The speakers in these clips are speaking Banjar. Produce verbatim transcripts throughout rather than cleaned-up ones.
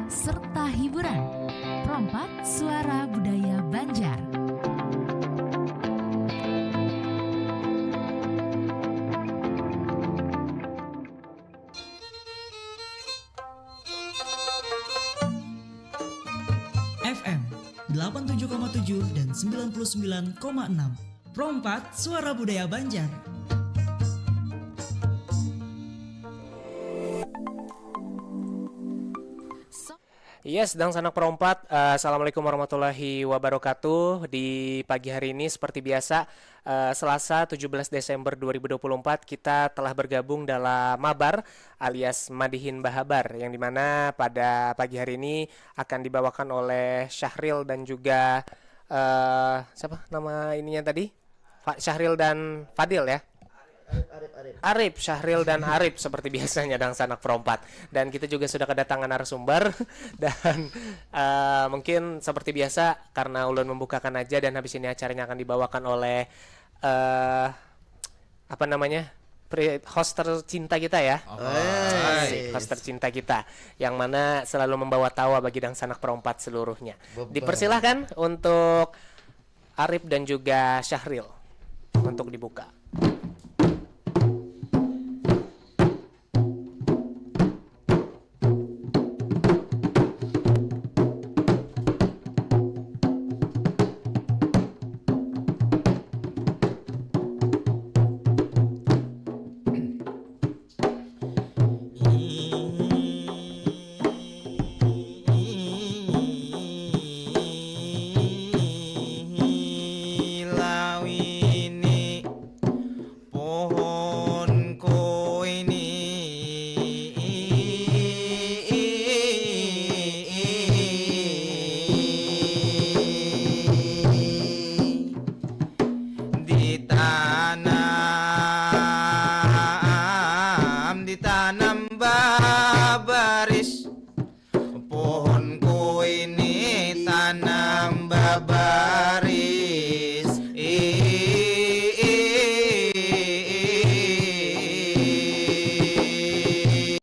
serta hiburan. Perompak Suara Budaya Banjar. F M delapan tujuh koma tujuh dan sembilan puluh sembilan koma enam. Perompak Suara Budaya Banjar. Yes, dangsanak perompak. Eh, Assalamualaikum warahmatullahi wabarakatuh. Di pagi hari ini, seperti biasa, eh, Selasa, tujuh belas Desember dua ribu dua puluh empat, kita telah bergabung dalam Mabar alias Madihin Bahabar, yang dimana pada pagi hari ini akan dibawakan oleh Syahril dan juga, eh, siapa nama ininya tadi? Fa-, Syahril dan Fadil, ya? Arif, Arif, Arif. Arif, Syahril dan Arif, seperti biasanya, dangsanak perompak. Dan kita juga sudah kedatangan narasumber. Dan, eh, mungkin seperti biasa, karena ulun membukakan aja, dan habis ini acaranya akan dibawakan oleh, eh, apa namanya, pri-, host tercinta kita, ya. Alright. Asik, host tercinta kita, yang mana selalu membawa tawa bagi dangsanak perompak seluruhnya. Betul. Dipersilahkan untuk Arif dan juga Syahril untuk dibuka. Hilawini pohonku ini. Ditanam, ditanam babaris. Pohonku ini tanam babaris.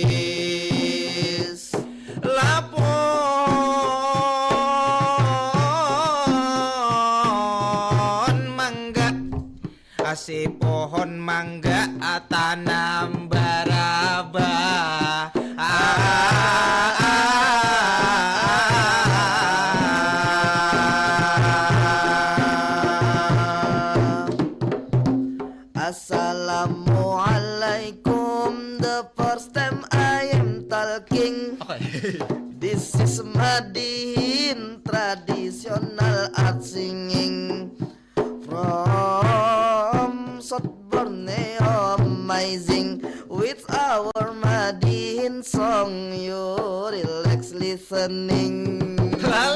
Is. Lapon mangga. Asi pohon mangga tanam barabah. Assalamualaikum, the first time I am talking. This is Madihin traditional art singing. From South Borneo, amazing with our Madihin song, you relax listening.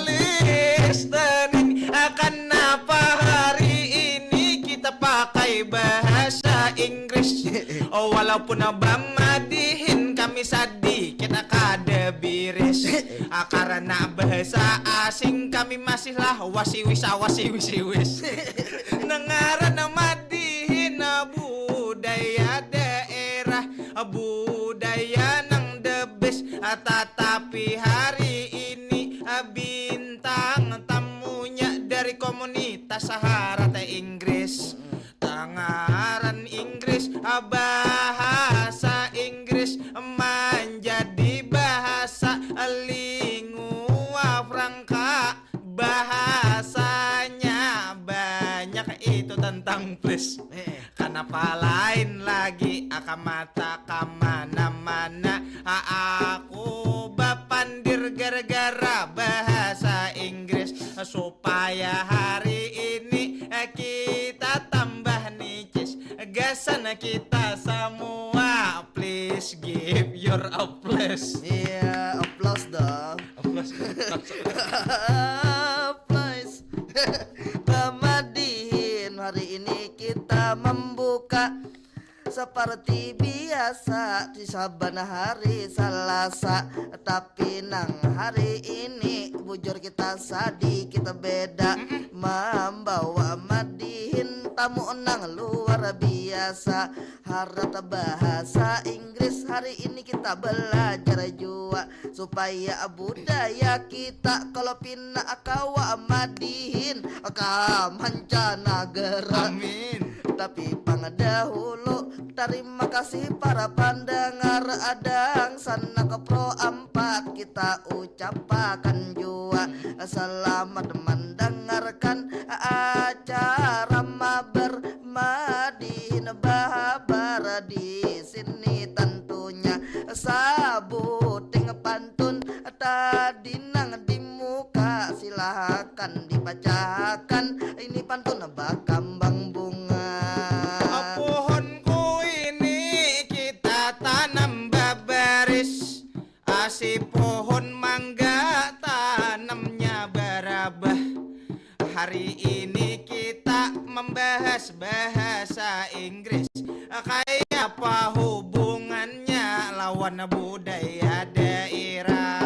Listening, akan apa hari ini kita pakai bahasa Inggris? Oh, walaupun abang Madihin kami sadikit kada biris. Ah, karena bahasa asing kami masihlah wasiwis, ah, wasiwis-iwis. Nang ngaran Madihin budaya daerah, budaya nang the best. Tatapi hari ini bintang tamunya dari komunitas Saharat Inggris. Tangaran Inggris, bahasa Inggris manjadi bahasa lingua franca. Bahasanya banyak itu tentang plus. Eh. Kanapa lain lagi aka mata kamana-mana? Aku bapandir gara-gara bahasa Inggris. Supaya hari ini kita tambah nicis. Gasan kita semua, please give your applause. Iya, applause dong. Applause. Applause. Kemadihin, hari ini kita membuka seperti biasa di saban hari Salasa. Tapi nang hari ini bujur kita sadikit beda. Membawa Madihin tamu nang luar biasa. Harat bahasa Inggris Hari ini kita belajar jua supaya budaya kita kalau pina kawa madihin ka mancanagara. Amin. Tapi pang dahulu, terima kasih para pandangar adang sanak Pro Ampat, kita ucapakan jua selamat mendengarkan acara mabar madihin bahabar di sini. Tentunya sabuting pantun tadi nang di muka, silakan dibacakan, ini pantun bakambang bunga. Pohonku ini kita tanam babaris, asi pohon mangga tanamnya barabah. Hari ini kita membahas bahasa Inggris. Kaya apa hubungannya lawan budaya daerah?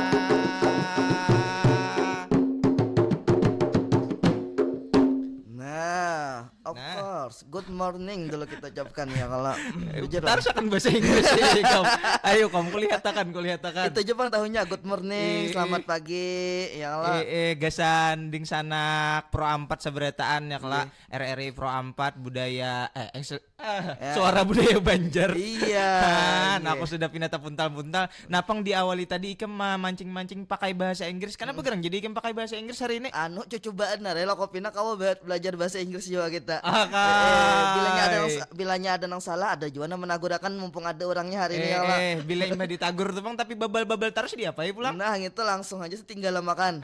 Nah, of Nah. course, good morning dulu kita ucapkan ya kalau jujur lah. Tarusakan bahasa Inggris ya, Kom. Ayo, Kom, kulihatakan, kulihatakan. Itu aja pang tahunya, good morning, Ih, selamat ih. Pagi, ya kalau Eh, eh, gasan dingsanak Pro Ampat sabarataan ya kala. Iya. R R I Pro Ampat budaya eh, eh, se- ah, Ya. Suara Budaya Banjar. Iya, Ah, iya. Aku sudah pinata puntal-puntal. Napang diawali tadi ikam mancing-mancing pakai bahasa Inggris. Kenapa gerang jadi ikam pakai bahasa Inggris hari ini? Anu, cucubaan nah, rela kopina kawa ba- belajar bahasa Inggris juga kita. Ah, Eh, bilanya ada nang kai. sa- bilanya ada nang salah, ada juga nang menagurakan mumpung ada orangnya hari ini Eh, ya lah. eh, bila imbah ditagur tu pang tapi babal-babal terus diapai pulang? Nah, itu langsung aja setinggal makan.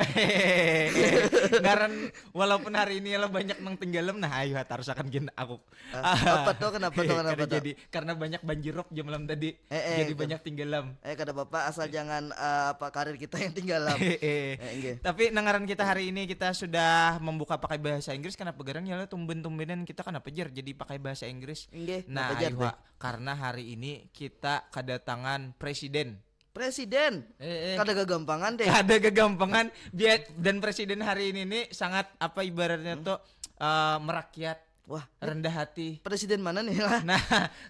Ngaran walaupun hari ini lah banyak nang tinggalam, nah ayo tarusakan gin aku. Ah, apa tuh, kenapa tuh, kenapa Kada tuh? Jadi karena banyak banjirop jam malam tadi, Eh, eh, jadi itu. Banyak tinggalam. Eh, kada apa-apa, asal jangan eh, apa karir kita yang tinggalam. Eh, eh. Eh, nggih. Tapi nangaran kita hari ini kita sudah membuka pakai bahasa Inggris, kenapa gerang ya lah tumben-tumbenan kita kenapa jer jadi pakai bahasa Inggris? Nggih, Nah, kenapa jer ayo, teh? Karena hari ini kita kedatangan presiden. Presiden. Eh, eh. Kada gagampangan deh. Kada gagampangan biar dan presiden hari ini nih sangat apa ibaratnya tuh eh, merakyat, Wah, rendah hati. Presiden mana nih lah? Nah,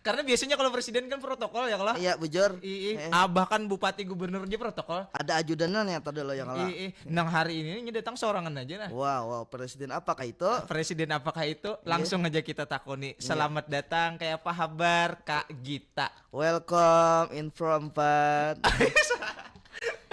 karena biasanya kalau presiden kan protokol ya kalau. Iya, bujur. Ii, Eh. ah, bahkan bupati gubernur aja protokol. Ada ajudannya nih tadi lo yang kalau. Ii, nang hari ini nya datang sorangan aja nah. Wow, wow, presiden apakah itu? Presiden apakah itu? Iya. Langsung aja kita takoni. Selamat datang, kayak apa kabar Kak Gita? Welcome in Pro Ampat.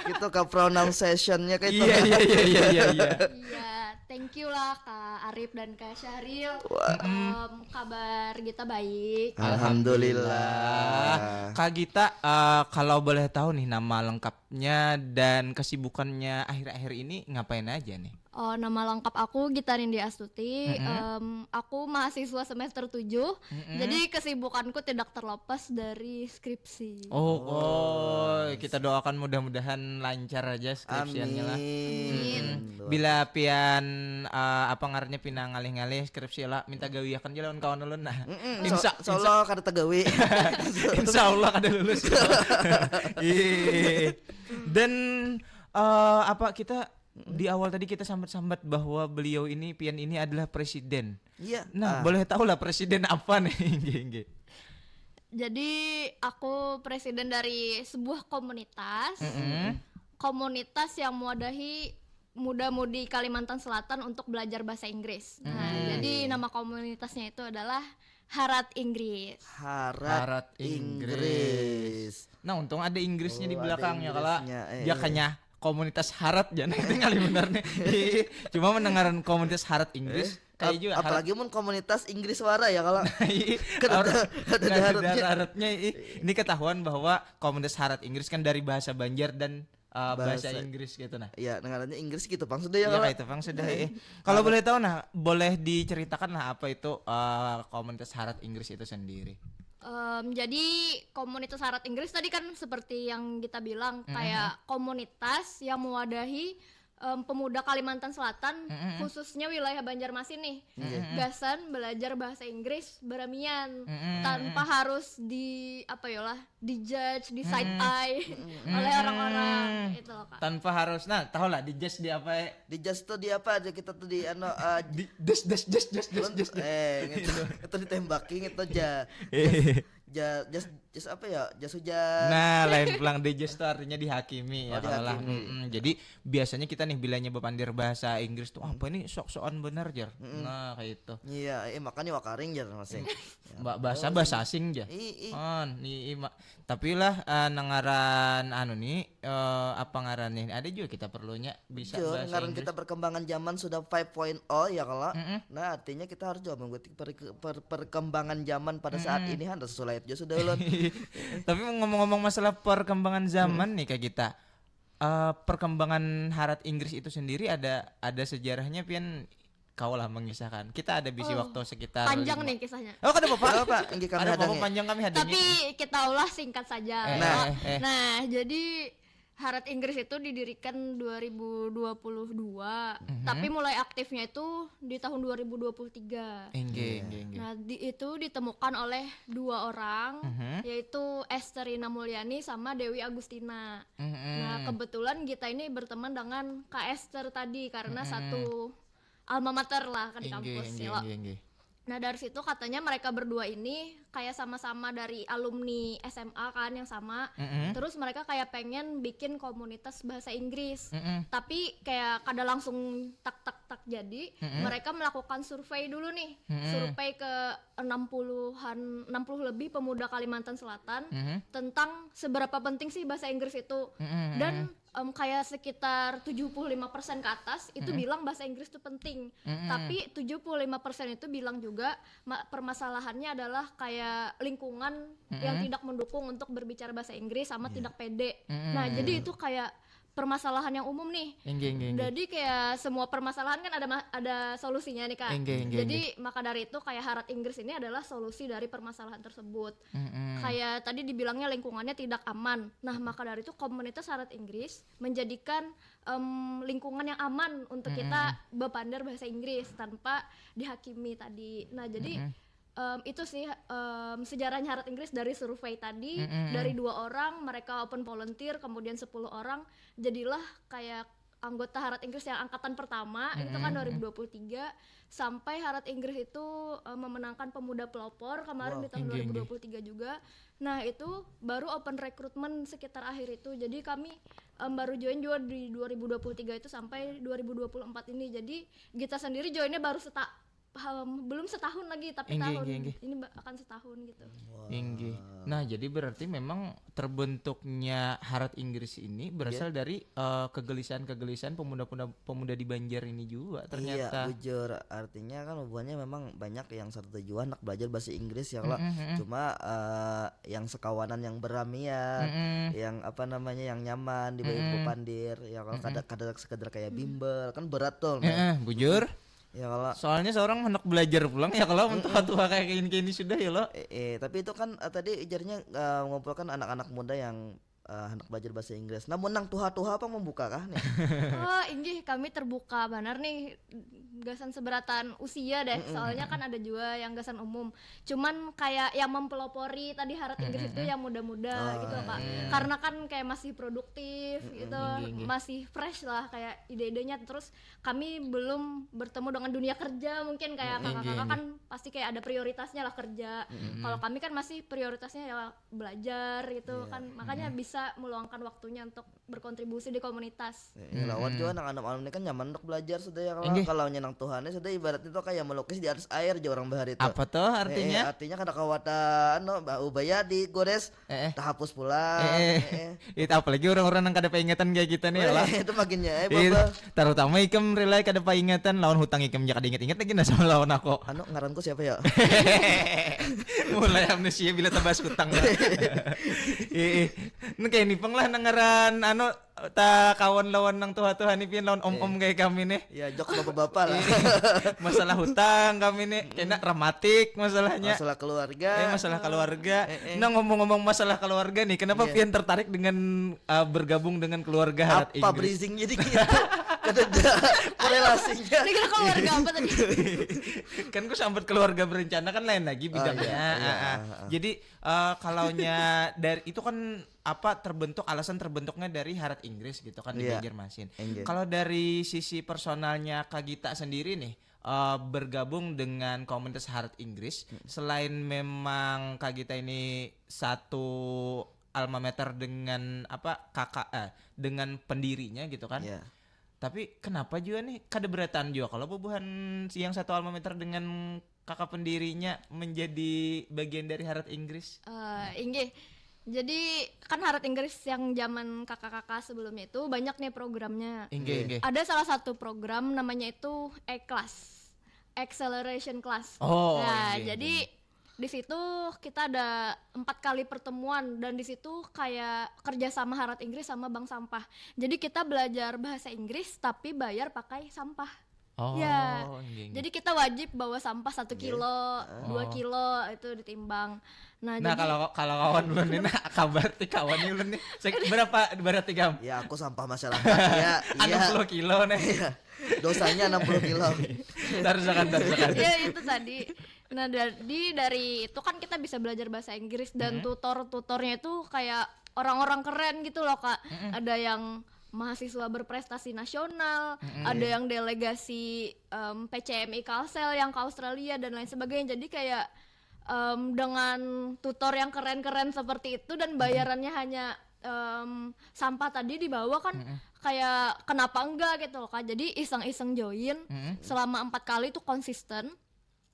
Gitu ke pronunciation-nya kayak itu. Iya, iya, iya, iya, iya, iya. Iya, thank you lah Kak Arif dan Kak Syahril. Wah. Em, kabar kita baik. Alhamdulillah. Kak Gita, eh, kalau boleh tahu nih nama lengkapnya dan kesibukannya akhir-akhir ini ngapain aja nih? Oh, nama lengkap aku Gita Nindi Astuti. Mm-mm. Em, aku mahasiswa semester tujuh. Mm-mm. Jadi kesibukanku tidak terlepas dari skripsi. Oh, oh, kita doakan mudah-mudahan lancar aja skripsiannya lah. Amin. Amin. Bila pian eh, apa ngarannya pina ngalih-ngalih skripsi lah, minta gawiakan aja lawan kawan ulun nah. Mm-mm, Insya, so- solo kada tegawi. insya Allah kada lulus. Iya. Dan eh, apa kita di awal tadi kita sambat-sambat bahwa beliau ini, pian ini adalah presiden. Iya. Nah, Ah. Boleh tahu lah presiden apa nih? Nggih, nggih. Jadi aku presiden dari sebuah komunitas. Mm-mm. Komunitas yang mewadahi muda-mudi Kalimantan Selatan untuk belajar bahasa Inggris. Nah, Hmm. jadi nama komunitasnya itu adalah Harat Inggris. Harat, Harat Inggris. Inggris. Nah, untung ada Inggrisnya di Oh, ada belakangnya kalau Inggrisnya, eh. Jakanya komunitas Harat ya nah, tinggal benar nih. Cuma mendengaran komunitas Harat Inggris Eh, kayak ap- juga Harat. Apalagi mun komunitas Inggris suara ya kalau Iya, Kada ada- harus- kada ada kada ada Haratnya. Haratnya, ih. Ini ketahuan bahwa komunitas Harat Inggris kan dari bahasa Banjar dan uh, bahasa, Bahasa. Inggris gitu nah. Ya, dengarannya Inggris gitu pang sudah ya Ya kalau. Kayak itu pang sudah eh. Kalau boleh tahu nah, boleh diceritakan lah apa itu uh, komunitas Harat Inggris itu sendiri. Em, jadi komunitas Harat Inggris tadi kan seperti yang kita bilang, kayak komunitas yang mewadahi em, pemuda Kalimantan Selatan, Mm-mm. khususnya wilayah Banjarmasin nih, Mm-mm. gasan belajar bahasa Inggris beramian Mm-mm. Tanpa harus di apa ya lah, dijudge, di side eye oleh orang-orang itu loh, Kak. Tanpa harus, nah, tahu lah di judge di apa ya? Di judge tuh di apa aja kita tuh di anu uh, Di des des des des des des. eh gitu. Itu ditembaki gitu aja. Ja, jas, jas apa ya? Jas hujan. Nah, lain pulang di judge tuh artinya dihakimi ya Oh, kalau lah. dihakimi. Mm-mm. Jadi biasanya kita nih bilanya bepandir bahasa Inggris tuh apa ini sok-sokan bener jar. Nah, kayak itu. Iya, eh makanya wakaring jar masih. Ba- bahasa bahasa asing aja. I, i. On, i, i, ma- tapi lah eh, nangaran anu nih eh, apa ngarannya? Ada juga kita perlunya bisa Jo, bahasa ngaran Inggris. Kita perkembangan zaman sudah five point oh ya kalau. Nah, artinya kita harus juga mengikuti per- per- perkembangan zaman pada saat ini han sulit juga sudah ulun. Tapi ngomong-ngomong masalah perkembangan zaman nih kayak kita. Eh, perkembangan harat Inggris itu sendiri ada ada sejarahnya pian kau lah mengisahkan. Kita ada bisi Oh, waktu sekitar Panjang lima- nih kisahnya. Oh, kada apa-apa. Apa enggak kami Ada hadangi? Panjang kami hadangi. Tapi kita ulah singkat saja. Eh, Nah. eh, eh. Nah, jadi Harat Inggris itu didirikan dua ribu dua puluh dua, Mhm. tapi mulai aktifnya itu di tahun dua ribu dua puluh tiga. Inggih, inggih, inggih. Nah, di, itu ditemukan oleh dua orang, Mhm. yaitu Esterina Mulyani sama Dewi Agustina. Mhm. Nah, kebetulan kita ini berteman dengan Kak Ester tadi karena satu alma mater lah di Inggih, kampus inggih, ya, lo. Inggih, inggih. Nah, dari situ katanya mereka berdua ini kayak sama-sama dari alumni S M A kan yang sama. Mm-mm. Terus mereka kayak pengen bikin komunitas bahasa Inggris. Mm-mm. Tapi kayak kada langsung tak tak tak jadi, mereka melakukan survei dulu nih. Mm-mm. Survei ke enam puluhan, enam puluh lebih pemuda Kalimantan Selatan Mhm. tentang seberapa penting sih bahasa Inggris itu. Mm-mm. Dan em, kayak sekitar tujuh puluh lima persen ke atas itu bilang bahasa Inggris itu penting. Mm-mm. Tapi tujuh puluh lima persen itu bilang juga ma- permasalahannya adalah kayak lingkungan yang tidak mendukung untuk berbicara bahasa Inggris sama tidak pede. Mm-mm. Nah, jadi itu kayak permasalahan yang umum nih. Inggih, inggih, inggih. Jadi kayak semua permasalahan kan ada ma- ada solusinya nih, Kak. Inggih, inggih, Jadi maka dari itu kayak Harat Inggris ini adalah solusi dari permasalahan tersebut. Mm-mm. Kayak tadi dibilangnya lingkungannya tidak aman. Nah, maka dari itu komunitas Harat Inggris menjadikan em, lingkungan yang aman untuk kita bepander bahasa Inggris tanpa dihakimi tadi. Nah, jadi em, itu sih em, sejarahnya Harat Inggris dari survei tadi, Mm-mm. dari dua orang mereka open volunteer, kemudian sepuluh orang jadilah kayak anggota Harat Inggris yang angkatan pertama itu kan dua ribu dua puluh tiga, sampai Harat Inggris itu eh, memenangkan pemuda pelopor kemarin di tahun Inggih, dua ribu dua puluh tiga juga. Nah, itu baru open recruitment sekitar akhir itu. Jadi kami em, baru join juga di dua ribu dua puluh tiga itu sampai dua ribu dua puluh empat ini. Jadi kita sendiri joinnya baru seta em, belum setahun lagi, tapi Inggih, tahun inggih, inggih. ini ba- akan setahun gitu. Inggih. Nah, jadi berarti memang terbentuknya Harat Inggris ini berasal dari eh, kegelisahan-kegelisahan pemuda-pemuda pemuda di Banjar ini juga Iya, ternyata. Bujur. Artinya kan hubungannya memang banyak yang satu tujuan nak belajar bahasa Inggris ya kalau cuma eh, yang sekawanan yang beramian, yang apa namanya yang nyaman di bepandir ya kalau kada kada sekedar kayak bimbel kan berat tuh. Heeh, bujur. Ya kalau Soalnya seorang hendak belajar pulang ya kalau untuk tua kayak ini kayak ini sudah ya lo. Eh, eh, tapi itu kan eh, tadi ujarnya eh, mengumpulkan anak-anak muda yang eh, hendak belajar bahasa Inggris. Namun nang tuha-tuha apa membuka kah nih? Oh, inggih, kami terbuka banar nih gasan seberatan usia deh. Soalnya kan ada juga yang gasan umum. Cuman kayak yang mempelopori tadi Harat Inggris itu yang muda-muda gitu, Kak. Karena kan kayak masih produktif gitu, masih fresh lah kayak ide-idenya. Terus kami belum bertemu dengan dunia kerja, mungkin kayak kakak-kakak kan pasti kayak ada prioritasnya lah kerja. Kalau kami kan masih prioritasnya ya belajar gitu kan, makanya bisa meluangkan waktunya untuk berkontribusi di komunitas. Eh, lawat juga nang anak-anak ini kan nyaman untuk belajar sudah ya kalau Inggih. kalau nyenang Tuhan sudah ibaratnya tuh kayak melukis di atas air aja orang bahari itu. Apa tuh artinya? Eh, artinya kada kawatan no, ba- ubaya digores Eh, eh. tahapus pulang. Eh, Eh, eh. Itu apalagi orang-orang yang kada pengingetan kayak kita nih ya lah. Eh, itu makinnya eh Iya, baba. Terutama ikam rela kada paingatan lawan hutang ikam ja kada ingat-ingat lagi nah sama lawan aku. Anu ngaranku siapa ya? Mulai amnesia bila tabahas hutang lah. Iya, iya. Ini kayak nipang lah nangaran anu ta kawan lawan nang tuha-tuha nih pian lawan om-om kayak kami nih. Ya jok bapak-bapak lah. Masalah hutang kami nih kena rematik masalahnya. Masalah keluarga. Eh, masalah keluarga. Nah, ngomong-ngomong masalah keluarga nih, kenapa pian tertarik dengan uh, bergabung dengan keluarga Harat Apa Inggris? Bridging jadi gitu? Kadada korelasinya. Ini kira keluarga apa tadi? Kan ku sambat keluarga berencana kan lain lagi bidangnya. iya, iya, Ah, ah. ah, ah. Jadi eh, kalaunya dari itu kan apa terbentuk alasan terbentuknya dari Harat Inggris gitu kan di Iya. Banjarmasin. Inggih. Kalau dari sisi personalnya Kak Gita sendiri nih eh, bergabung dengan komunitas Harat Inggris selain memang Kak Gita ini satu alma mater dengan apa kakak eh, dengan pendirinya gitu kan. Iya. Tapi kenapa juga nih kada berataan juga kalau bubuhan yang satu alma mater dengan kakak pendirinya menjadi bagian dari Harat Inggris? Eh, inggih. Jadi kan Harat Inggris yang zaman kakak-kakak sebelumnya itu banyak nih programnya. Inggih, inggih. Ada salah satu program namanya itu E-Class, Acceleration Class. Oh, Nah, inggih, jadi di situ kita ada empat kali pertemuan dan di situ kayak kerja sama Harat Inggris sama Bank Sampah. Jadi kita belajar bahasa Inggris tapi bayar pakai sampah. Oh, Ya. Inggih, inggih. Jadi kita wajib bawa sampah satu kilo, dua kilo itu ditimbang. Nah, Nah jadi kalau kalau kawan ulun ini kabar ti kawan nih ulun nih. Sek- berapa berarti kam? Ya aku sampah masyarakat ya. Iya. Enam puluh kilo nih. Iya. Dosanya enam puluh kilo. Tarusakan tarusakan. Ya itu tadi. Nah, jadi dari itu kan kita bisa belajar bahasa Inggris dan tutor-tutornya itu kayak orang-orang keren gitu loh, Kak. Ada yang mahasiswa berprestasi nasional, ada yang delegasi em, P C M I Kalsel yang ke Australia dan lain sebagainya. Jadi kayak em, dengan tutor yang keren-keren seperti itu dan bayarannya hanya em, sampah tadi dibawa kan kayak kenapa enggak gitu loh, Kak. Jadi iseng-iseng join selama empat kali itu konsisten.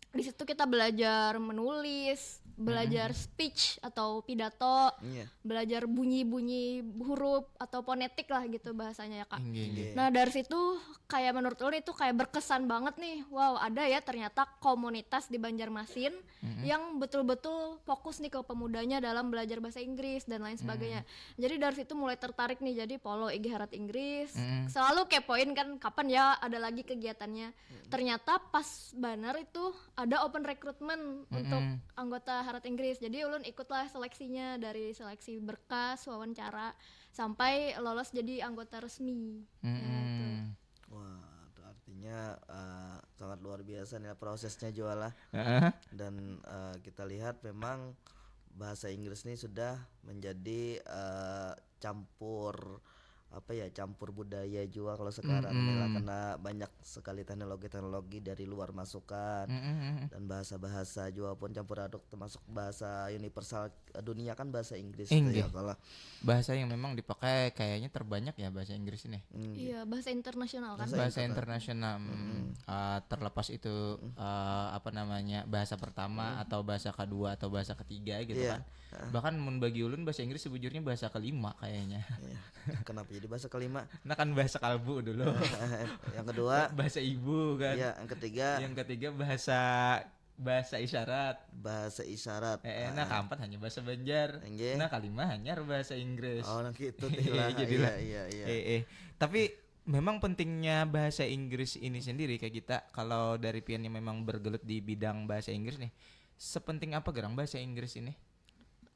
Di situ kita belajar menulis, belajar speech atau pidato, Iya. belajar bunyi-bunyi huruf atau fonetik lah gitu bahasanya ya, Kak. Inggih, inggih. Nah, dari situ kayak menurut ulun itu kayak berkesan banget nih. Wow, ada ya ternyata komunitas di Banjarmasin yang betul-betul fokus nih ke pemudanya dalam belajar bahasa Inggris dan lain sebagainya. Jadi dari situ mulai tertarik nih, jadi follow I G Harat Inggris. Selalu kepoin kan kapan ya ada lagi kegiatannya. Ternyata pas banar itu ada open recruitment untuk anggota Harat Inggris. Jadi ulun ikutlah seleksinya, dari seleksi berkas, wawancara, sampai lolos jadi anggota resmi. Nah, itu. Mm-mm. Wah, itu artinya eh, sangat luar biasa nih prosesnya juga lah. Heeh. Dan eh, kita lihat memang bahasa Inggris ini sudah menjadi eh, campur apa ya, campur budaya juga kalau sekarang ini lah, karena banyak sekali teknologi-teknologi dari luar masukan Mm-mm. dan bahasa-bahasa juga pun campur aduk, termasuk bahasa universal eh, dunia kan bahasa Inggris Inggih. Tuh ya kalau Bahasa yang memang dipakai kayaknya terbanyak ya bahasa Inggris ini. Hmm, Iya, bahasa internasional kan. Bahasa Bahasa interna- internasional mm, uh, terlepas itu uh, apa namanya bahasa pertama atau bahasa kedua atau bahasa ketiga gitu Iya. Kan. Bahkan mun bagi ulun bahasa Inggris sebujurnya bahasa kelima kayaknya. Iya. Kenapa jadi bahasa kelima? Nah kan bahasa kalbu dulu. Yang kedua, Bahasa ibu kan. Ya, yang ketiga, Yang ketiga bahasa bahasa isyarat. Bahasa isyarat. Eh, eh, nah keempat hanya bahasa Banjar. Inggih. Nah kelima hanya bahasa Inggris. Oh, nah gitu Iya, lah. jadi Iya, lah. Iya, iya. Eh, eh. Tapi memang pentingnya bahasa Inggris ini sendiri kayak kita kalau dari pian yang memang bergelut di bidang bahasa Inggris nih. Sepenting apa gerang bahasa Inggris ini?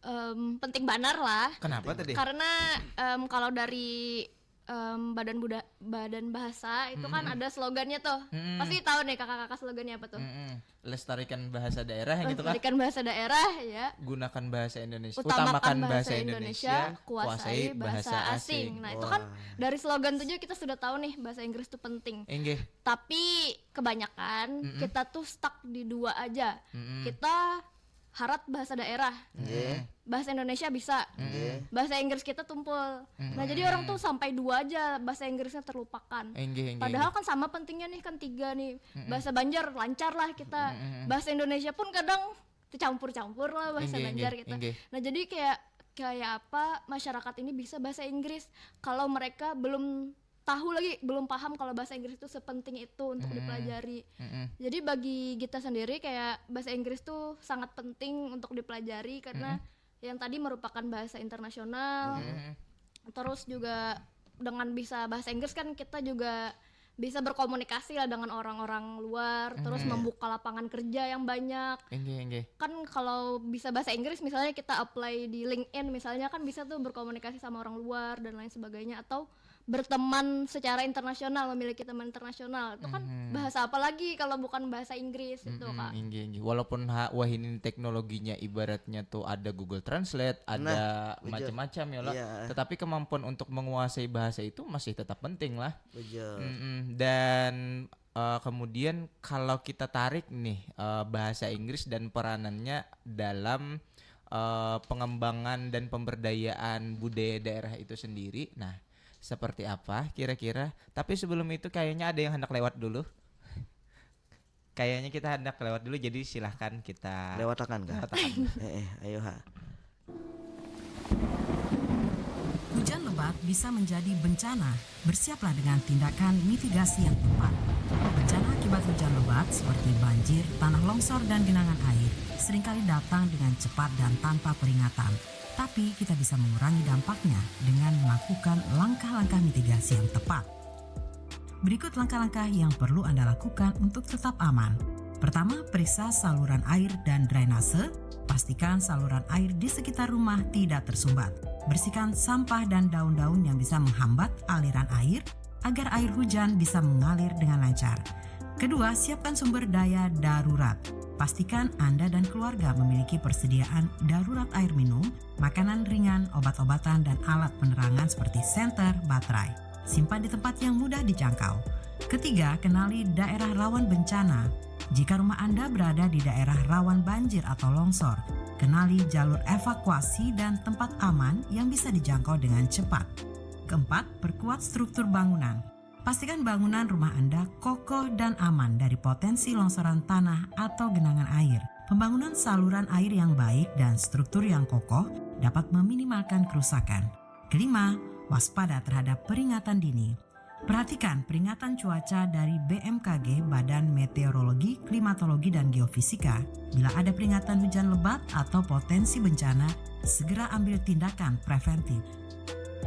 Em, penting banar lah. Kenapa tadi? Karena em, kalau dari em, badan Buda badan bahasa itu kan ada slogannya tuh. Pasti tahu nih kakak-kakak slogannya apa tuh. Mm-mm. Lestarikan bahasa daerah gitu kan. Lestarikan bahasa daerah ya. Gunakan bahasa Indonesia. Utamakan bahasa Indonesia, kuasai bahasa asing. Nah, itu kan dari slogan tuh juga kita sudah tahu nih bahasa Inggris tuh penting. Inggih. Tapi kebanyakan kita tuh stuck di dua aja. Kita harat bahasa daerah. Nggih. Bahasa Indonesia bisa. Nggih. Bahasa Inggris kita tumpul. Nah, jadi orang tuh sampai dua aja bahasa Inggrisnya terlupakan. Inggih, inggih. Padahal kan sama pentingnya nih kan tiga nih. Bahasa Banjar lancar lah kita. Bahasa Indonesia pun kadang tercampur-campur lah bahasa Inggih, Banjar inggih, gitu. Inggih. Nah, jadi kayak kayak apa masyarakat ini bisa bahasa Inggris kalau mereka belum tahu lagi, belum paham kalau bahasa Inggris itu sepenting itu untuk dipelajari. Mm-mm. Jadi bagi kita sendiri kayak bahasa Inggris tuh sangat penting untuk dipelajari karena yang tadi merupakan bahasa internasional. Mm-mm. Terus juga dengan bisa bahasa Inggris kan kita juga bisa berkomunikasi lah dengan orang-orang luar, terus membuka lapangan kerja yang banyak. Inggih, inggih. Kan kalau bisa bahasa Inggris misalnya kita apply di LinkedIn misalnya kan bisa tuh berkomunikasi sama orang luar dan lain sebagainya atau berteman secara internasional, memiliki teman internasional. Itu kan Mhm. bahasa apa lagi kalau bukan bahasa Inggris itu, Mm-mm, Kak? Inggih, inggih. Walaupun ha, wahini teknologinya ibaratnya tuh ada Google Translate, Nah, ada betul. macam-macam ya lah. Iya. Tetapi kemampuan untuk menguasai bahasa itu masih tetap penting lah. Betul. Mm-mm. Dan eh, kemudian kalau kita tarik nih eh, bahasa Inggris dan peranannya dalam eh, pengembangan dan pemberdayaan budaya daerah itu sendiri. Nah, seperti apa kira-kira? Tapi sebelum itu kayaknya ada yang hendak lewat dulu. Kayaknya kita hendak lewat dulu, jadi silahkan kita Lewatakan kah? lewatakan. Eh, eh, ayo ha. Hujan lebat bisa menjadi bencana. Bersiaplah dengan tindakan mitigasi yang tepat. Bencana akibat hujan lebat seperti banjir, tanah longsor, dan genangan air seringkali datang dengan cepat dan tanpa peringatan. Tapi kita bisa mengurangi dampaknya dengan melakukan langkah-langkah mitigasi yang tepat. Berikut langkah-langkah yang perlu Anda lakukan untuk tetap aman. Pertama, periksa saluran air dan drainase. Pastikan saluran air di sekitar rumah tidak tersumbat. Bersihkan sampah dan daun-daun yang bisa menghambat aliran air agar air hujan bisa mengalir dengan lancar. Kedua, siapkan sumber daya darurat. Pastikan Anda dan keluarga memiliki persediaan darurat air minum, makanan ringan, obat-obatan, dan alat penerangan seperti senter, baterai. Simpan di tempat yang mudah dijangkau. Ketiga, kenali daerah rawan bencana. Jika rumah Anda berada di daerah rawan banjir atau longsor, kenali jalur evakuasi dan tempat aman yang bisa dijangkau dengan cepat. Keempat, perkuat struktur bangunan. Pastikan bangunan rumah Anda kokoh dan aman dari potensi longsoran tanah atau genangan air. Pembangunan saluran air yang baik dan struktur yang kokoh dapat meminimalkan kerusakan. Kelima, waspada terhadap peringatan dini. Perhatikan peringatan cuaca dari B M K G, Badan Meteorologi, Klimatologi, dan Geofisika. Bila ada peringatan hujan lebat atau potensi bencana, segera ambil tindakan preventif.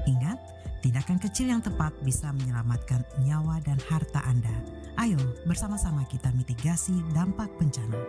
Ingat, tindakan kecil yang tepat bisa menyelamatkan nyawa dan harta Anda. Ayo, bersama-sama kita mitigasi dampak bencana.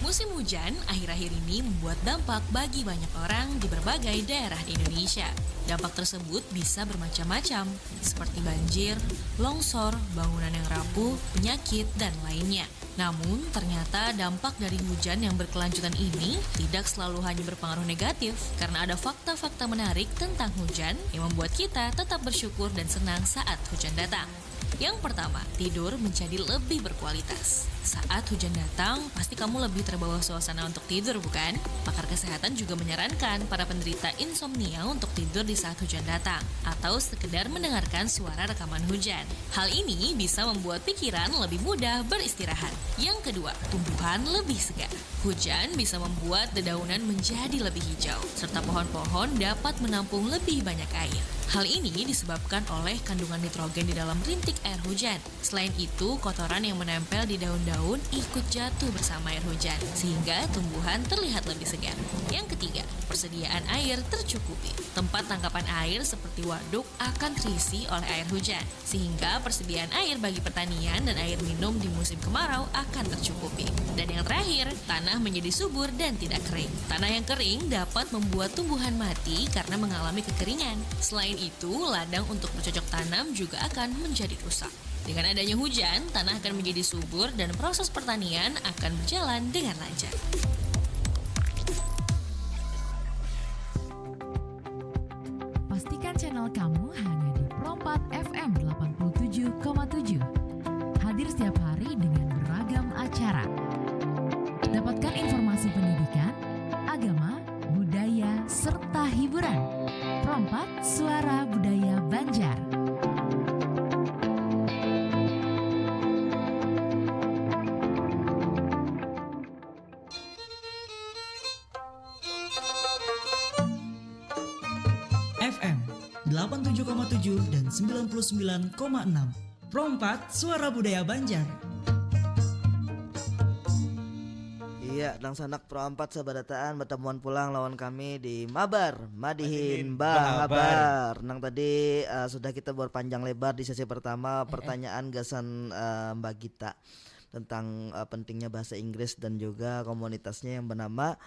Musim hujan akhir-akhir ini membuat dampak bagi banyak orang di berbagai daerah di Indonesia. Dampak tersebut bisa bermacam-macam, seperti banjir, longsor, bangunan yang rapuh, penyakit, dan lainnya. Namun, ternyata dampak dari hujan yang berkelanjutan ini tidak selalu hanya berpengaruh negatif, karena ada fakta-fakta menarik tentang hujan yang membuat kita tetap bersyukur dan senang saat hujan datang. Yang pertama, tidur menjadi lebih berkualitas. Saat hujan datang, pasti kamu lebih terbawa suasana untuk tidur, bukan? Pakar kesehatan juga menyarankan para penderita insomnia untuk tidur di saat hujan datang, atau sekedar mendengarkan suara rekaman hujan. Hal ini bisa membuat pikiran lebih mudah beristirahat. Yang kedua, tumbuhan lebih segar. Hujan bisa membuat dedaunan menjadi lebih hijau, serta pohon-pohon dapat menampung lebih banyak air. Hal ini disebabkan oleh kandungan nitrogen di dalam rintik air hujan. Selain itu, kotoran yang menempel di daun-daun ikut jatuh bersama air hujan, sehingga tumbuhan terlihat lebih segar. Yang ketiga, persediaan air tercukupi. Tempat tangkapan air seperti waduk akan terisi oleh air hujan, sehingga persediaan air bagi pertanian dan air minum di musim kemarau akan tercukupi. Dan yang terakhir, tanah menjadi subur dan tidak kering. Tanah yang kering dapat membuat tumbuhan mati karena mengalami kekeringan. Selain itu, ladang untuk bercocok tanam juga akan menjadi rusak. Dengan adanya hujan, tanah akan menjadi subur dan proses pertanian akan berjalan dengan lancar. Pastikan channel kamu hanya di Pro empat F M delapan puluh tujuh koma tujuh. Hadir setiap hari dengan beragam acara. Dapatkan informasi pendidikan, agama, budaya, serta hiburan. Pro empat, Suara Budaya Banjar. F M delapan tujuh koma tujuh dan sembilan puluh sembilan koma enam. Pro empat, Suara Budaya Banjar. Iya, dangsanak Pro empat sabarataan batamuan pulang lawan kami di Mabar Madihin Bahabar. Nang tadi eh, sudah kita berpanjang lebar di sesi pertama, pertanyaan gasan eh, Mbak Gita. tentang uh, pentingnya bahasa Inggris dan juga komunitasnya yang bernama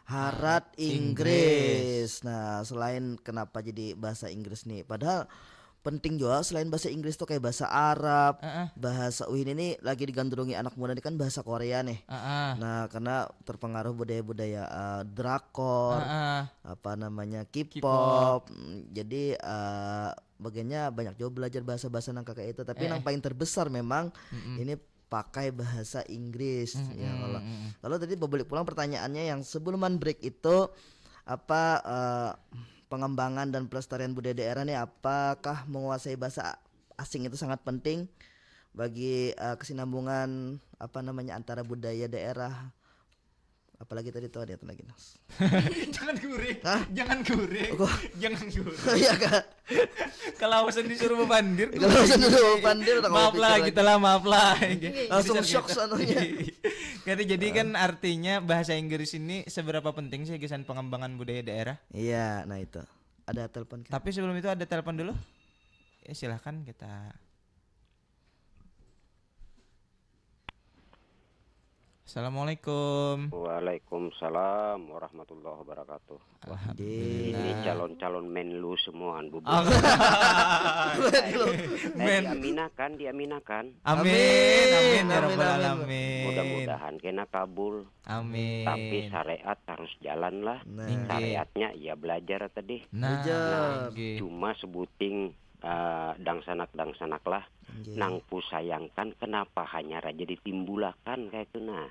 Harat Inggris. Nah, selain kenapa jadi bahasa Inggris nih, padahal penting juga selain bahasa Inggris tuh kayak bahasa Arab, Heeh. bahasa Wih ini nih lagi digandrungi anak muda ini kan bahasa Korea nih. Heeh. Nah, karena terpengaruh budaya-budaya uh, drakor, Heeh. apa namanya K-pop. Mm, Jadi uh, bagiannya banyak juga belajar bahasa-bahasa nang kayak itu. Tapi Eh. yang paling terbesar memang Mm-mm. ini pakai bahasa Inggris ya Mm-mm, kalau. mm-mm. Lalu tadi balik pulang pertanyaannya yang sebelum break itu apa eh, pengembangan dan pelestarian budaya daerah nih apakah menguasai bahasa asing itu sangat penting bagi eh, kesinambungan apa namanya antara budaya daerah apalagi tadi tuh ada lagi Nas. Jangan guring. Hah? Jangan guring. Kok? Jangan guring. Iya kan? Kalau bosan disuruh pandir. Kalau bosan disuruh pandir, tak mau Maaf pikir lah lagi. Kita lah, maaf lah. Langsung Bisa shock gitu. soalnya. Jadi jadi kan artinya bahasa Inggris ini seberapa penting sih gasan pengembangan budaya daerah? Iya, nah itu. Ada telepon kan? Tapi sebelum itu ada telepon dulu. Ya silahkan kita. Assalamualaikum. Waalaikumsalam warahmatullahi wabarakatuh. Ini Alhamdulillah. Calon-calon menlu semua, Bu. Ah, Eh, Men. diaminakan, diaminakan. Amin, amin, Amin, ya amin, rabbal amin. Alamin. Mudah-mudahan kena kabul. Amin. Tapi syariat harus jalan lah. Nah. Inggih. Syariatnya ya belajar tadi. Nah, Belajar. inggih. Cuma sebuting eh, dangsanak-dangsanak lah. Inggih. Nang ku sayangkan kenapa hanya raja ditimbulakan kayak itu nah.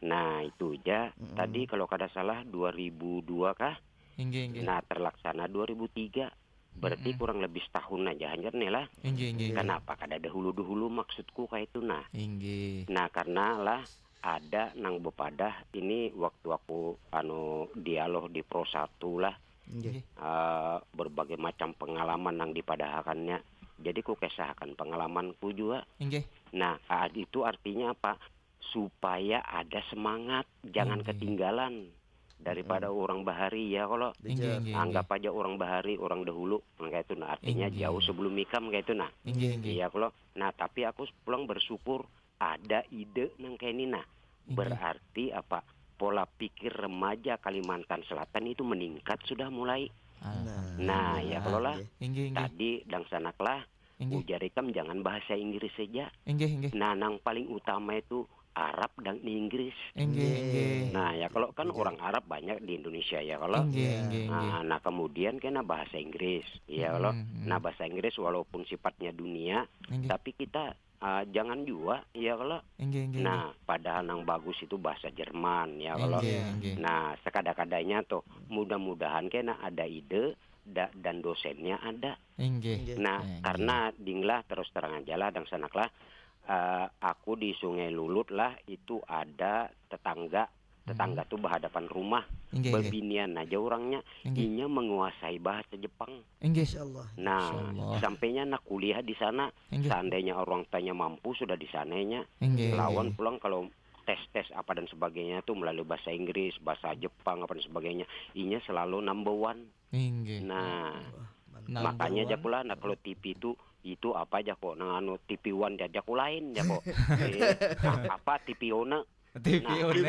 Nah itu aja Mm-mm. tadi kalau kada salah dua ribu dua kah? Inggih, inggih. Nah terlaksana dua ribu tiga. Berarti Mm-mm. kurang lebih setahun aja hanyar nih lah. Inggih, inggih. Kenapa kada dahulu-dahulu maksudku kayak itu nah. Inggih. Nah karena lah ada nang bepadah ini waktu aku anu dialog di Pro satu lah Inggih. Inggih. eh, berbagai macam pengalaman nang dipadahakannya. Jadi ku kesahakan pengalamanku juga. Inggih. Nah, a- itu artinya apa? Supaya ada semangat, jangan Inggih. ketinggalan daripada orang bahari ya kalau Inggih, inggih, anggap aja orang bahari, orang dahulu, kayak itu nah artinya Inggih. Jauh sebelum ikam kayak itu nah. Inggih, inggih. Iya kalau. Nah, tapi aku pulang bersyukur ada ide nang kayak ini nah. Inggih. Berarti apa? Pola pikir remaja Kalimantan Selatan itu meningkat sudah mulai. Alhamdulillah. Nah, ya kalau lah. Inggih. Inggih, inggih. Tadi dangsanak lah Inggih. Ujar ikam jangan bahasa Inggris saja. Inggih, inggih. Nah, nang paling utama itu Arab dan Inggris. Inggih, inggih. Nah, ya kalau kan orang Arab banyak di Indonesia ya kalau. Inggih, inggih, inggih. Nah, nah, kemudian kena bahasa Inggris, ya Hmm, kalau. hmm. Nah, bahasa Inggris walaupun sifatnya dunia, Inggih. Tapi kita ah, jangan juga, ya kalau. Inggih, inggih, Nah, padahal nang bagus itu bahasa Jerman, ya kalau. Inggih, inggih. Nah, sekada-kadanya tuh, mudah-mudahan kena ada ide da- dan dosennya ada. Inggih. Inggih. Nah, Inggih. Karena dinglah terus terang aja lah, dangsanak lah. Eh, aku di Sungai Lulut lah, itu ada tetangga. Tetangga tuh berhadapan rumah, Inggih, inggih. Bebinian aja orangnya. Inggih. Inya menguasai bahasa Jepang. Inggih. Insya Allah. Nah, Masya Allah. Sampainya nak kuliah di sana, Inggih. Seandainya orang tanya mampu sudah di sananya. Inggih. Lawan pulang kalau tes-tes apa dan sebagainya tuh melalui bahasa Inggris, bahasa Jepang apa dan sebagainya, inya selalu number one. Inggih. Nah, Number makanya one. Jaku lah, nah kalau T V itu itu apa aja kok, nah anu T V One aja kok lain aja kok. Eh, apa T V One? T V Nah, One.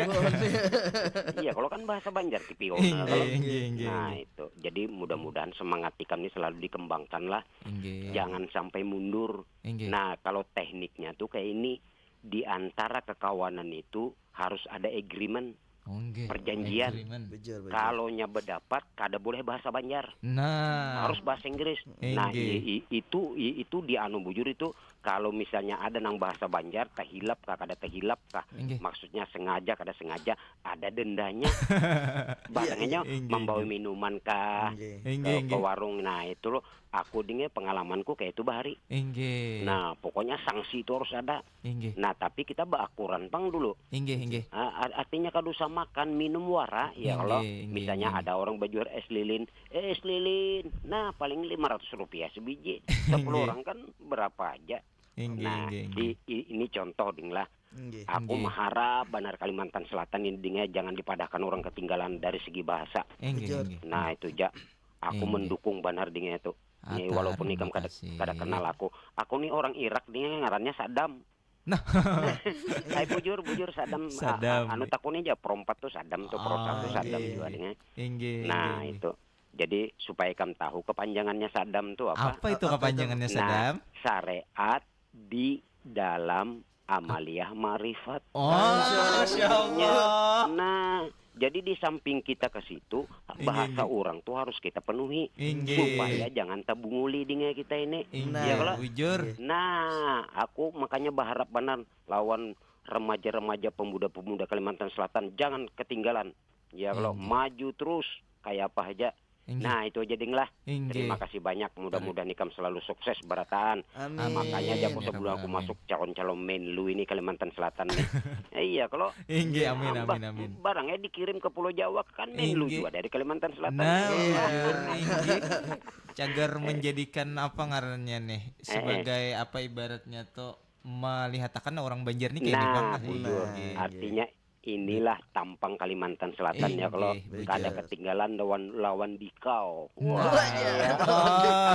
Iya, kalau kan bahasa Banjar T V One. Inggih, Kalau inggih, inggih. Nah, itu. Jadi mudah-mudahan semangat ikam ini selalu dikembangkan lah. Inggih. Jangan sampai mundur. Inggih. Nah, kalau tekniknya tuh kayak ini, di antara kekawanan itu harus ada agreement, Inggih. Perjanjian. Agreement. Bujur, bujur. Kalau nya bedapat kada boleh bahasa Banjar. Nah. Harus bahasa Inggris. Nah, Inggih. i- i- itu i- itu di anu bujur itu, kalau misalnya ada nang bahasa Banjar, tehilap kah kada tehilap kah, Inggih. Maksudnya sengaja kada sengaja, ada dendanya. Barangnya Inggih. Membawa minuman kah, Inggih. Inggih, ke, ke inggih. Warung. Nah, itu loh, aku dingin pengalamanku kayak itu bahari. Inggih. Nah, pokoknya sanksi itu harus ada. Inggih. Nah, tapi kita baakuran pang dulu. Inggih, inggih. Ah, ar- artinya kada usah makan minum wara, ya Inggih, kalau inggih, misalnya inggih. Ada orang bajual es lilin, eh, es lilin, nah, paling lima ratus rupiah sebiji. Sepuluh Inggih. Orang kan berapa aja. Inggih, Nah, inggih, di, inggih. i- ini contoh dinglah. Inggih. Aku Inggih. Mengharap banar Kalimantan Selatan ini dingnya jangan dipadahkan orang ketinggalan dari segi bahasa. Inggih, Bujur. inggih. Nah, itu ja. Aku Inggih. Mendukung banar dingnya itu. Nih, Atar, walaupun ikam terima kada, kasih. Kada kenal aku, aku nih orang Irak dingnya ngarannya Saddam. Nah. Saya bujur, bujur Sadam. Sadam. Ah, anu takuni aja, Pro empat tuh Sadam tuh, Pro satu Ah, Sadam iya, juga iya. dengan. Inggih. Nah, Inggih. Itu. Jadi supaya ikam tahu kepanjangannya Sadam tuh apa? Apa itu kepanjangannya Sadam? Nah, syariat di dalam amaliyah ma'rifat. Oh, Masya Allah. Nah, jadi di samping kita ke situ, bahasa orang tuh harus kita penuhi Inggih. Supaya jangan tabunguli dengan kita ini. Inggih. Iya kalau. Bujur. Nah, aku makanya berharap benar lawan remaja-remaja, pemuda-pemuda Kalimantan Selatan, jangan ketinggalan. Ya kalau maju terus kayak apa aja. Nah, itu aja ding lah. Terima kasih banyak. Mudah-mudahan ikam selalu sukses berataan. Amin. Makanya aja aku Ya sebelum Rabbal aku Alamin. Masuk calon-calon Menlu ini Kalimantan Selatan nih. Iya kalau. Inggih, amin, Bah- amin, amin. Barangnya dikirim ke Pulau Jawa kan Menlu Inggih. Juga dari Kalimantan Selatan. Nah, Iya. bujur, inggih. Cagar menjadikan apa ngarannya nih? Sebagai apa ibaratnya tuh melihatakan orang Banjar nih kayak Nah, gimana? Bujur. Inggih. Artinya inilah tampang Kalimantan Selatan ya kalau Inggih, kada bujur. Ketinggalan lawan lawan dikau. Wah, iya. Oh.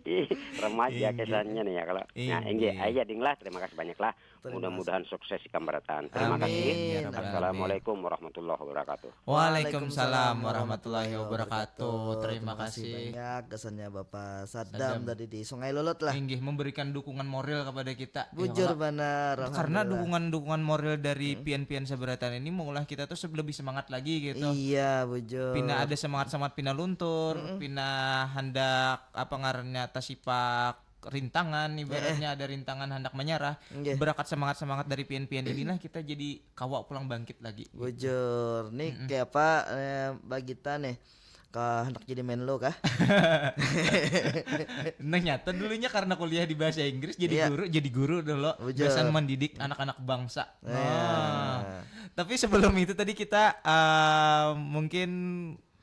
Ih, remaja Inggih. Kesannya nih ya kalau. Nah, Inggih. Inggih aja ding lah. Terima kasih banyak lah. Terima Mudah-mudahan sukses ikam berataan. Terima Amin. Kasih. Ya Rabbal Alamin. Assalamualaikum warahmatullahi wabarakatuh. Waalaikumsalam warahmatullahi wabarakatuh. Terima Terima kasih kasih. Banyak kesannya Bapak Sadam, Sadam. Tadi di Sungai Lulot lah. Inggih, memberikan dukungan moral kepada kita. Bujur Ya, benar. Karena Alhamdulillah. dukungan-dukungan moral dari pian-pian seberatan ini mengulah kita tuh lebih semangat lagi gitu. Iya, bujur. Pina ada semangat-semangat pina luntur, pina handak apa ngarannya tasipak rintangan, ibaratnya ada rintangan handak menyerah. Nggih. Berakat semangat-semangat dari pian-pian inilah kita jadi kawa pulang bangkit lagi. Bujur. Nih kayak apa eh, Bagita nih? Kah hendak jadi Menlu kah? Nah, nyata dulunya karena kuliah di bahasa Inggris jadi Iya. Guru, jadi guru dulu. Bujur. Gasan mendidik anak-anak bangsa. Iya. Nah. Tapi sebelum itu tadi kita eh, mungkin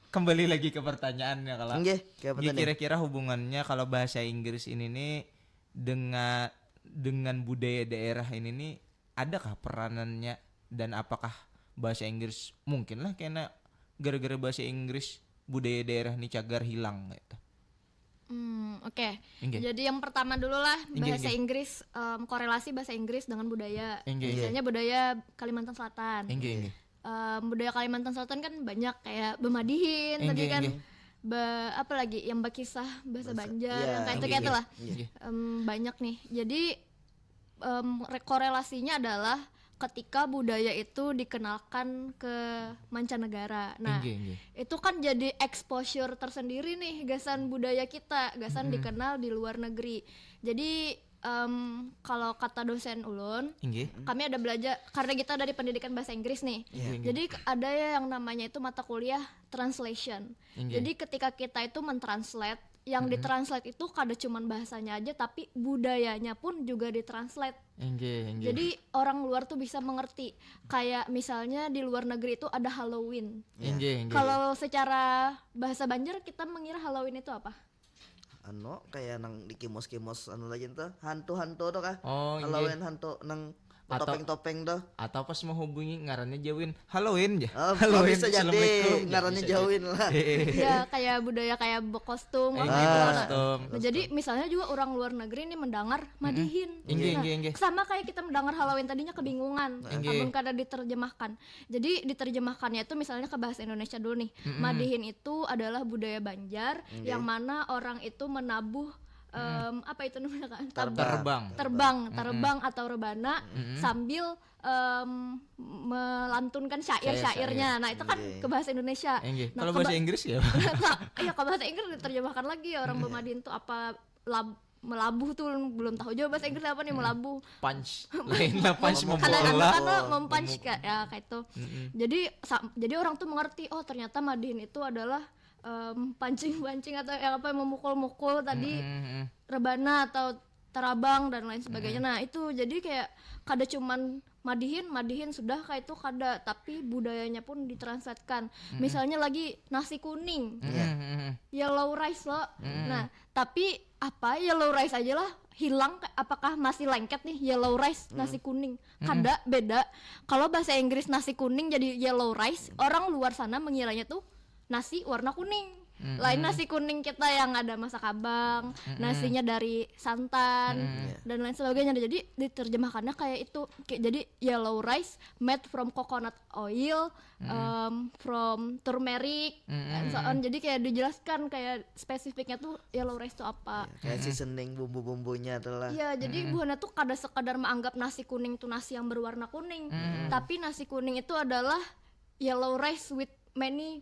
kembali lagi ke pertanyaannya kalau Nggih, ke apa tadi? Kira-kira hubungannya kalau bahasa Inggris ini nih dengan dengan budaya daerah ini nih adakah peranannya dan apakah bahasa Inggris mungkin lah kena gara-gara bahasa Inggris budaya daerah nih cagar hilang gitu. Hmm, oke. Inggih. Jadi yang pertama dulu lah Inggih, bahasa inggih. Inggris, em, korelasi bahasa Inggris dengan budaya. Inggih. Misalnya budaya Kalimantan Selatan. Inggih, inggih. Em, budaya Kalimantan Selatan kan banyak kayak bemadihin tadi Inggih, kan. Inggih. Be, apa lagi yang bekisah bahasa Banjar iya, yang kayak itu inggih, kayak itulah. Inggih. Em, banyak nih. Jadi em, re- korelasinya adalah ketika budaya itu dikenalkan ke mancanegara. Nah, Inggih, inggih. Itu kan jadi exposure tersendiri nih gasan budaya kita, gasan dikenal di luar negeri. Jadi em, kalau kata dosen ulun, Inggih. Kami ada belajar karena kita dari pendidikan bahasa Inggris nih. Inggih, inggih. Jadi ada ya yang namanya itu mata kuliah translation. Inggih. Jadi ketika kita itu mentranslate, yang ditranslate itu kada cuman bahasanya aja tapi budayanya pun juga ditranslate. Inggih, inggih. Jadi orang luar tuh bisa mengerti. Kayak misalnya di luar negeri itu ada Halloween. Inggih, inggih. Kalau secara bahasa Banjar kita mengira Halloween itu apa? Anu kayak nang di kimos-kimos anu lagi tuh hantu-hantu tuh kah? Oh, inggih. Halloween hantu nang Atau- topeng-topeng tuh. Atau pas mau hubungi ngarannya Jawin. Halloween ya. Oh, Halloween. bisa jadi Assalamualaikum. Ya, ngarannya bisa jadi. Jawin lah. Eh, eh, eh. Ya kayak budaya kayak bekostum Eh, gitu lah. bekostum. Nah, jadi misalnya juga orang luar negeri nih mendengar madihin. Inggih, Nah, inggih, inggih. Sama kayak kita mendengar Halloween tadinya kebingungan. Inggih. Amun kada diterjemahkan. Jadi diterjemahkannya itu misalnya ke bahasa Indonesia dulu nih. Madihin itu adalah budaya Banjar yang mana orang itu menabuh em, apa itu namanya kan? Terbang. Terbang, terbang atau rebana sambil em, melantunkan syair-syairnya. Nah, itu kan ke bahasa Indonesia. Inggih. Nah, Kalau ke bahasa ba- Inggris ya? Nah, iya, kalau bahasa Inggris diterjemahkan lagi orang bemadihin tuh apa lab- melabuh tuh belum tahu juga bahasa Inggris apa nih melabuh. Punch. Lain lah punch Karena memukul kan lah. kan lo mempunch kayak ya kayak itu. Jadi sa- jadi orang tuh mengerti oh ternyata madihin itu adalah em, pancing-pancing atau yang apa memukul-mukul tadi Mm-mm. rebana atau terabang dan lain sebagainya. Nah, itu jadi kayak kada cuman madihin, madihin sudah kayak itu kada, tapi budayanya pun ditranslatekan. Misalnya lagi nasi kuning, Mm-mm. yellow rice lo. Nah, tapi apa yellow rice aja lah hilang ka- apakah masih lengket nih yellow rice nasi kuning? Kada, beda. Kalau bahasa Inggris nasi kuning jadi yellow rice, orang luar sana mengiranya tuh nasi warna kuning. Lain nasi kuning kita yang ada masak habang, nasinya dari santan, dan lain sebagainya. Jadi diterjemahkannya kayak itu. Kayak, jadi yellow rice made from coconut oil, um, from turmeric, and so on. Jadi kayak dijelaskan kayak spesifiknya tuh yellow rice itu apa. Kayak seasoning bumbu-bumbunya tuh lah. Iya, jadi buhannya tuh kada sekadar menganggap nasi kuning tuh nasi yang berwarna kuning, tapi nasi kuning itu adalah yellow rice with many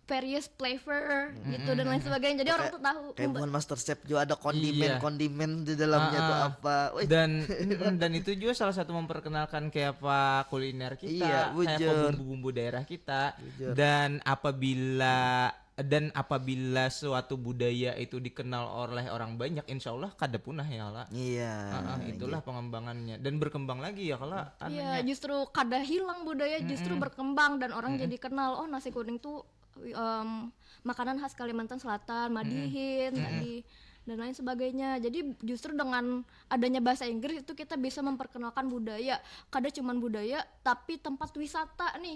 various flavor gitu dan lain sebagainya. Jadi orang tuh tahu. Kayak bukan master chef juga, ada kondimen-kondimen di dalamnya tuh apa. Wih. Dan mm, dan itu juga salah satu memperkenalkan kayak apa kuliner kita, Iya, kayak apa bujur. Bumbu-bumbu daerah kita. Dan apabila dan apabila suatu budaya itu dikenal oleh orang banyak, insya Allah kada punah ya lah. Iya. Ah, itulah pengembangannya dan berkembang lagi ya kalau Iya, justru kada hilang budaya, justru berkembang dan orang jadi kenal, oh, nasi kuning tuh em, makanan khas Kalimantan Selatan, madihin tadi dan lain sebagainya. Jadi justru dengan adanya bahasa Inggris itu kita bisa memperkenalkan budaya. Kada cuman budaya, tapi tempat wisata nih.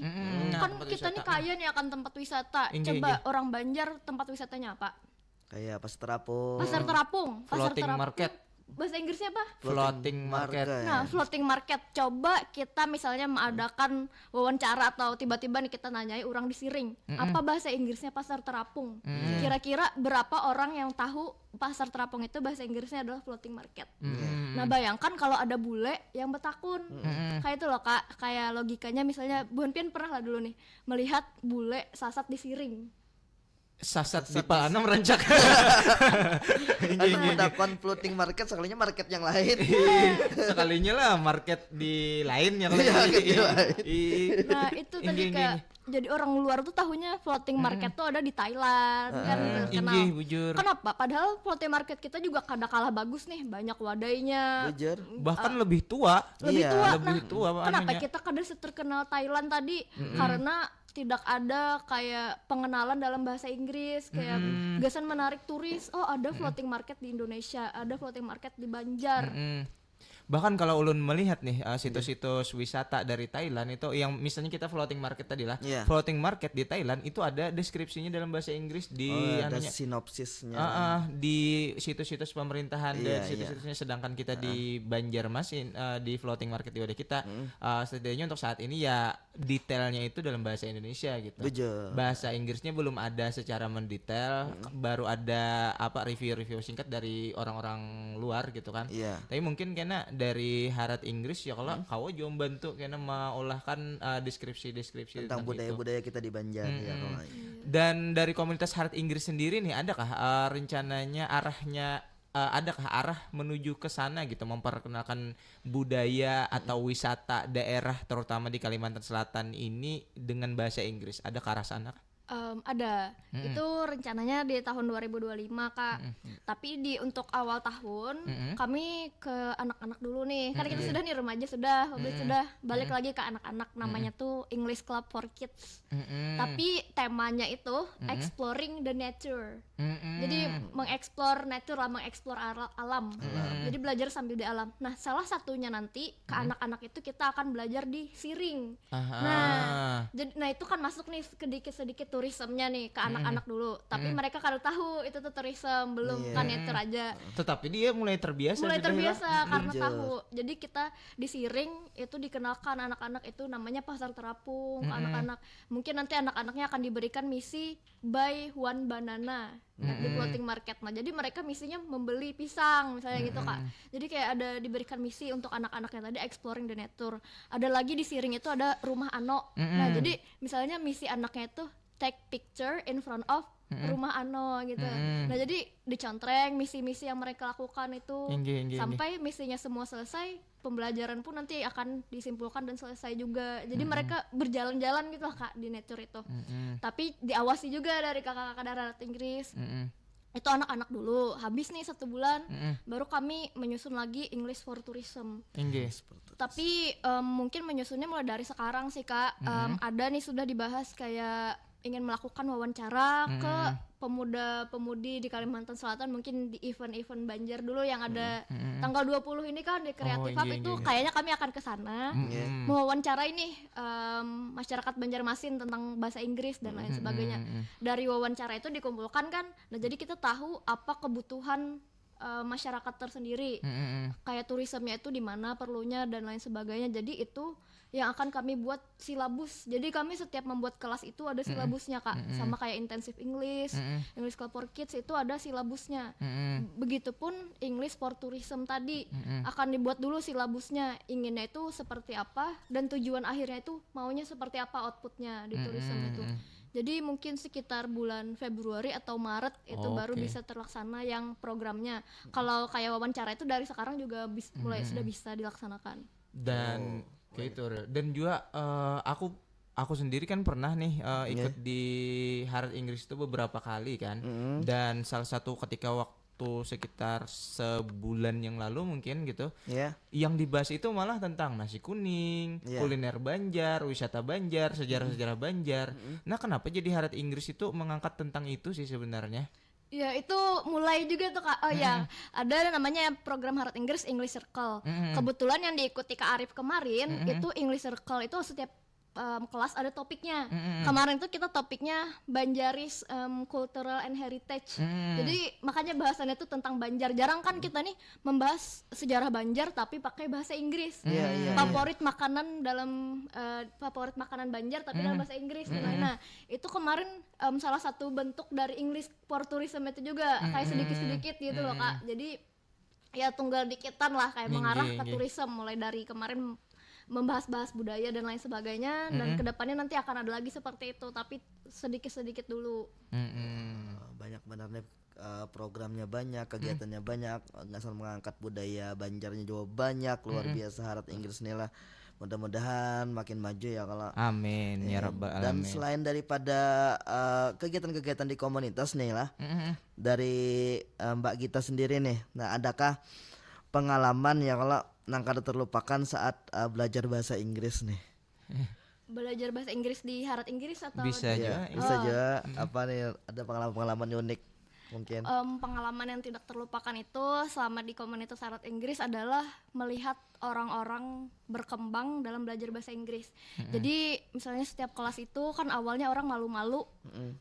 Kan kita nih kaya nih akan tempat wisata. Inggih, Coba inggih. Orang Banjar tempat wisatanya apa? Kayak pasar terapung. Pasar terapung. Pasar Floating terapung. Market. Bahasa Inggrisnya apa? Floating market. Nah, floating market. Coba kita misalnya mengadakan wawancara atau tiba-tiba nih kita nanyai orang di Siring, apa bahasa Inggrisnya pasar terapung? Kira-kira berapa orang yang tahu pasar terapung itu bahasa Inggrisnya adalah floating market? Nah, bayangkan kalau ada bule yang betakun, kayak itu loh, Kak, kayak logikanya misalnya buhan pian pernah lah dulu nih melihat bule sasat di Siring. Sasat di Palanam rancak. Ada mendapat floating market, sekalinya market yang lain. Sekalinya lah market di lain ya kalau Iya, di- market di lain. i- i- Nah, itu tadi Inggih, kayak jadi orang luar tuh tahunya floating market tuh ada di Thailand kan terkenal. Inggih, bujur. Kenapa? Padahal floating market kita juga kada kalah bagus nih, banyak wadainya. Bujur. Bahkan lebih tua. Lebih Iya. tua. Lebih Nah, tua apa kenapa anunya? Kita kada seterkenal Thailand tadi? Karena tidak ada kayak pengenalan dalam bahasa Inggris, kayak gasan menarik turis. Oh, ada floating market di Indonesia, ada floating market di Banjar. Mm. Bahkan kalau ulun melihat nih eh, situs-situs wisata dari Thailand itu yang misalnya kita floating market tadi lah. Iya. Floating market di Thailand itu ada deskripsinya dalam bahasa Inggris di Oh, ada anunya. Sinopsisnya. Ah, ah, di situs-situs pemerintahan Iya, dan iya. Situs-situsnya, sedangkan kita di Banjarmasin eh, di floating market di wadah kita eh, setidaknya untuk saat ini ya detailnya itu dalam bahasa Indonesia gitu. Bujur. Bahasa Inggrisnya belum ada secara mendetail, baru ada apa review-review singkat dari orang-orang luar gitu kan. Iya. Tapi mungkin kena dari harat Inggris ya kalau kawa juga membantu kena mengolahkan eh, deskripsi-deskripsi Tentang itu. Budaya-budaya kita di Banjar ya, kalau Dan dari komunitas harat Inggris sendiri nih, adakah eh, rencananya arahnya eh, adakah arah menuju ke sana gitu, memperkenalkan budaya atau wisata daerah terutama di Kalimantan Selatan ini dengan bahasa Inggris? Ada ke arah sana kah? Em, ada. Itu rencananya di tahun dua ribu dua puluh lima, Kak. Tapi di untuk awal tahun kami ke anak-anak dulu nih. Karena kita sudah nih remaja sudah, habis sudah balik lagi ke anak-anak, namanya tuh English Club for Kids. Tapi temanya itu exploring the nature. Jadi mengeksplor nature lah, mengeksplor ara- alam. Jadi belajar sambil di alam. Nah, salah satunya nanti ke anak-anak itu kita akan belajar di Siring. Aha. Nah, jadi nah itu kan masuk nih sedikit-sedikit tourismnya nih ke anak-anak dulu. Tapi mereka kada tahu itu tuh tourism, belum Iya. kan nature aja. Tetapi dia mulai terbiasa. Mulai sudah, terbiasa ya. karena Bujur. Tahu. Jadi kita di Siring itu dikenalkan anak-anak itu namanya pasar terapung ke anak-anak. Mungkin nanti anak-anaknya akan diberikan misi buy one banana at the floating market. Nah, jadi mereka misinya membeli pisang misalnya gitu, Kak. Jadi kayak ada diberikan misi untuk anak-anaknya tadi exploring the nature. Ada lagi di Siring itu ada rumah Ano. Nah, jadi misalnya misi anaknya itu take picture in front of rumah Ano gitu. Nah, jadi dicontreng misi-misi yang mereka lakukan itu Inggih, inggih, sampai misinya semua selesai, pembelajaran pun nanti akan disimpulkan dan selesai juga. Jadi mereka berjalan-jalan gitu lah, Kak, di nature itu. Tapi diawasi juga dari kakak-kakak dari Harat Inggris. Itu anak-anak dulu, habis nih satu bulan, baru kami menyusun lagi English for Tourism. Inggih. Tapi em, mungkin menyusunnya mulai dari sekarang sih, Kak. Em, ada nih sudah dibahas kayak ingin melakukan wawancara ke pemuda-pemudi di Kalimantan Selatan, mungkin di event-event Banjar dulu yang ada tanggal dua puluh ini kan di Creative Hub, itu kayaknya kami akan ke sana mewawancarai nih, em, masyarakat Banjarmasin tentang bahasa Inggris dan lain sebagainya. Dari wawancara itu dikumpulkan kan, nah, jadi kita tahu apa kebutuhan, eh, masyarakat tersendiri, kayak turismenya itu di mana perlunya dan lain sebagainya. Jadi itu yang akan kami buat silabus. Jadi kami setiap membuat kelas itu ada silabusnya, Kak. Sama kayak intensive English, English Club for Kids itu ada silabusnya. Begitupun English for Tourism tadi akan dibuat dulu silabusnya. Inginnya itu seperti apa dan tujuan akhirnya itu maunya seperti apa outputnya di tourism itu. Jadi mungkin sekitar bulan Februari atau Maret itu baru bisa terlaksana yang programnya. Kalau kayak wawancara itu dari sekarang juga bis- mulai sudah bisa dilaksanakan. Dan kayak itu, Ril. Dan juga, eh, aku aku sendiri kan pernah nih, eh, ikut di Harat Inggris itu beberapa kali kan. Dan salah satu ketika waktu sekitar sebulan yang lalu mungkin gitu, Ya. yang dibahas itu malah tentang nasi kuning, Iya. kuliner Banjar, wisata Banjar, sejarah-sejarah Banjar. Nah, kenapa jadi Harat Inggris itu mengangkat tentang itu sih sebenarnya? Ya, itu mulai juga tuh, Kak. Oh ya, ada namanya program Harat Inggris, English Circle. Kebetulan yang diikuti Kak Arif kemarin itu English Circle itu setiap, em, kelas ada topiknya. Kemarin tuh kita topiknya Banjaris, em, Cultural and Heritage. Jadi makanya bahasannya tuh tentang Banjar. Jarang kan kita nih membahas sejarah Banjar tapi pakai bahasa Inggris. Iya, iya, iya. Favorit makanan dalam, eh, favorit makanan Banjar tapi dalam bahasa Inggris. Nah, itu kemarin, em, salah satu bentuk dari English for Tourism itu juga, kayak sedikit-sedikit gitu loh, Kak. Jadi ya tunggal dikitan lah, kayak Nggih, mengarah nggih, ke nggih. Tourism, mulai dari kemarin membahas-bahas budaya dan lain sebagainya, dan kedepannya nanti akan ada lagi seperti itu, tapi sedikit-sedikit dulu. Mm-mm. Eh, banyak benar nih, eh, programnya banyak, kegiatannya banyak, nggak asal mengangkat budaya Banjarnya juga banyak, luar biasa Harat Inggris nih lah. Mudah-mudahan makin maju ya kalau. Amin ya Eh, rabbal Dan alamin. Selain daripada, eh, kegiatan-kegiatan di komunitas nih lah, Mm-mm. dari, eh, Mbak Gita sendiri nih, nah, adakah pengalaman ya kalau nang kada terlupakan saat, eh, belajar bahasa Inggris nih? Belajar bahasa Inggris di Harat Inggris atau Bisa di- juga. Ya, bisa juga apa nih, ada pengalaman-pengalaman unik mungkin? Em, pengalaman yang tidak terlupakan itu selama di komunitas Harat Inggris adalah melihat orang-orang berkembang dalam belajar bahasa Inggris. Jadi misalnya setiap kelas itu kan awalnya orang malu-malu,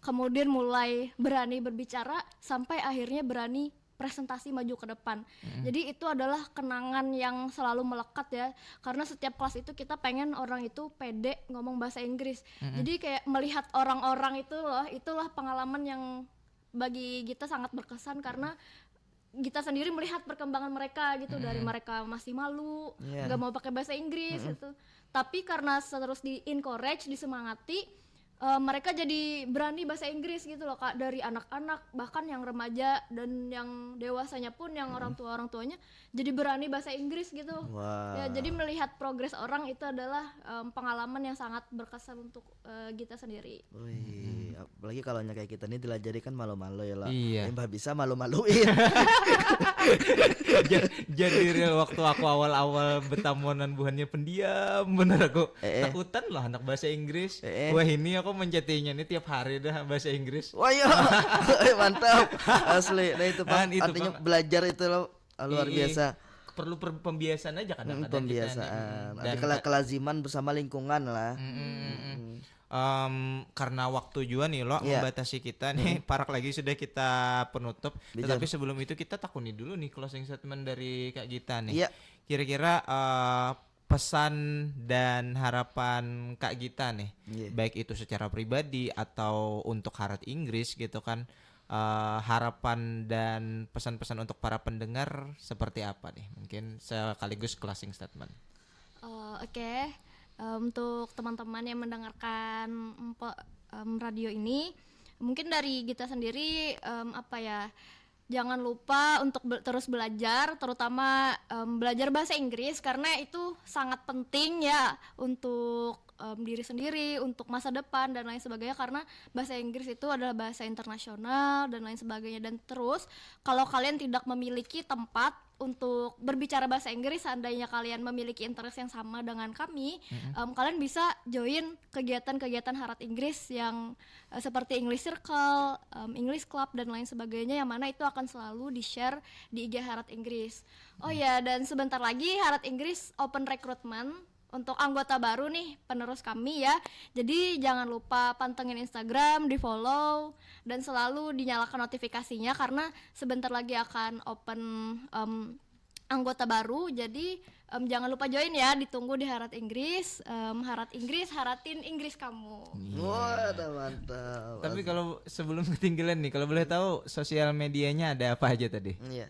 kemudian mulai berani berbicara sampai akhirnya berani presentasi maju ke depan. Jadi itu adalah kenangan yang selalu melekat ya, karena setiap kelas itu kita pengen orang itu pede ngomong bahasa Inggris. Jadi kayak melihat orang-orang itu loh, itulah pengalaman yang bagi kita sangat berkesan karena kita sendiri melihat perkembangan mereka gitu, dari mereka masih malu, Iya. nggak mau pakai bahasa Inggris gitu. Tapi karena terus di encourage, disemangati, eh, mereka jadi berani bahasa Inggris gitu loh, Kak, dari anak-anak bahkan yang remaja dan yang dewasanya pun, yang orang tua, orang tuanya jadi berani bahasa Inggris gitu. Wah. Ya, jadi melihat progres orang itu adalah, em, pengalaman yang sangat berkesan untuk, eh, kita sendiri. Wih, apalagi kalau kayak kita nih dilajari kan malu-malu ya lah. Iya. Limbah bisa malu-maluin. Ja- jadi real waktu aku awal-awal betamuan buhannya pendiam bener aku. Eh, eh. Takutan lah anak bahasa Inggris. Eh, eh. Wah, ini aku mencatinya nih tiap hari dah bahasa Inggris. Wah, iya. Eh, mantap. Asli. Nah, itu, Pak. Kan itu, Artinya Pak. Belajar itu lo, luar Iya. biasa. Perlu per- pembiasaan aja kadang-kadang Hmm, kita nih. pembiasaan. Mm-mm. Ada kela- kelaziman bersama lingkungan lah. Mm-mm. Em, karena waktu juga nih lo Iya. membatasi kita nih, parak lagi sudah kita penutup. Bijak. Tetapi sebelum itu kita takuni dulu nih closing statement dari Kak Gita nih. Iya. Kira-kira, eh, pesan dan harapan Kak Gita nih, Iya. baik itu secara pribadi atau untuk Harat Inggris gitu kan, eh, harapan dan pesan-pesan untuk para pendengar seperti apa nih? Mungkin sekaligus closing statement. Eh, oke. Eh, untuk teman-teman yang mendengarkan, empo- em, radio ini, mungkin dari Gita sendiri, em, apa ya, jangan lupa untuk be- terus belajar, terutama, em, belajar bahasa Inggris karena itu sangat penting ya untuk em, diri sendiri, untuk masa depan dan lain sebagainya, karena bahasa Inggris itu adalah bahasa internasional dan lain sebagainya. Dan terus, kalau kalian tidak memiliki tempat untuk berbicara bahasa Inggris, seandainya kalian memiliki interest yang sama dengan kami, em, kalian bisa join kegiatan-kegiatan Harat Inggris yang eh, seperti English Circle, em, English Club dan lain sebagainya, yang mana itu akan selalu di-share di I G Harat Inggris. Oh ya, dan sebentar lagi Harat Inggris open recruitment untuk anggota baru nih, penerus kami ya. Jadi jangan lupa pantengin Instagram, di-follow, dan selalu dinyalakan notifikasinya karena sebentar lagi akan open, em, anggota baru. Jadi em, jangan lupa join ya, ditunggu di Harat Inggris. Em, Harat Inggris, haratin Inggris kamu. Wah, mantap. Tapi kalau sebelum ketinggalan nih, kalau boleh tahu sosial medianya ada apa aja tadi? Iya.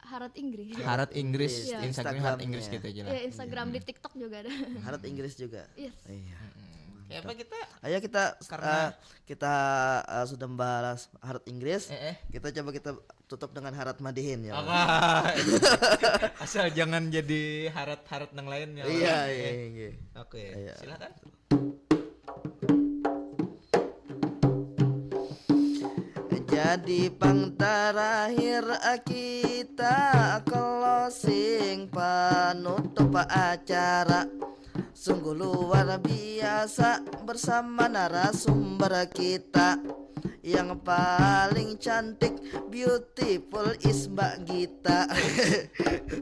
Harat Inggris. Harat Inggris, Iya. Instagram Harat Inggris Instagramnya. Gitu aja lah. Ya, Instagram, di TikTok juga ada. Harat Inggris juga. Yes. Iya. Kayak apa kita? Ayo kita Karena- eh, kita eh, sudah membahas Harat Inggris. Eh, eh. Kita coba kita tutup dengan Harat Madihin ya. Apa? Asal jangan jadi harat-harat yang lain ya. Iya, iya, iya. Oke, Iya. Silakan. Jadi pang terakhir kita closing penutup acara. Sungguh luar biasa bersama narasumber kita yang paling cantik, beautiful is Mbak Gita.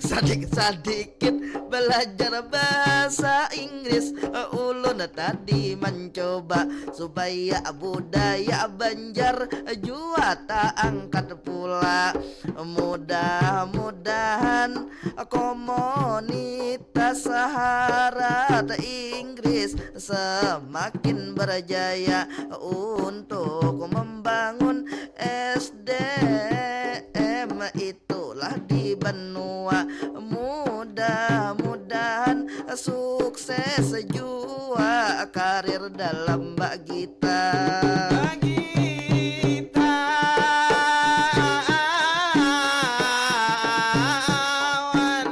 Sadik-sadikit belajar bahasa Inggris, ulun tadi mencoba supaya budaya Banjar jua taangkat pula. Mudah-mudahan komunitas Harat Inggris semakin berjaya untuk membangun S D M itulah di benua. Mudah-mudahan sukses jua karir dalam Mbak Gita. Kita awan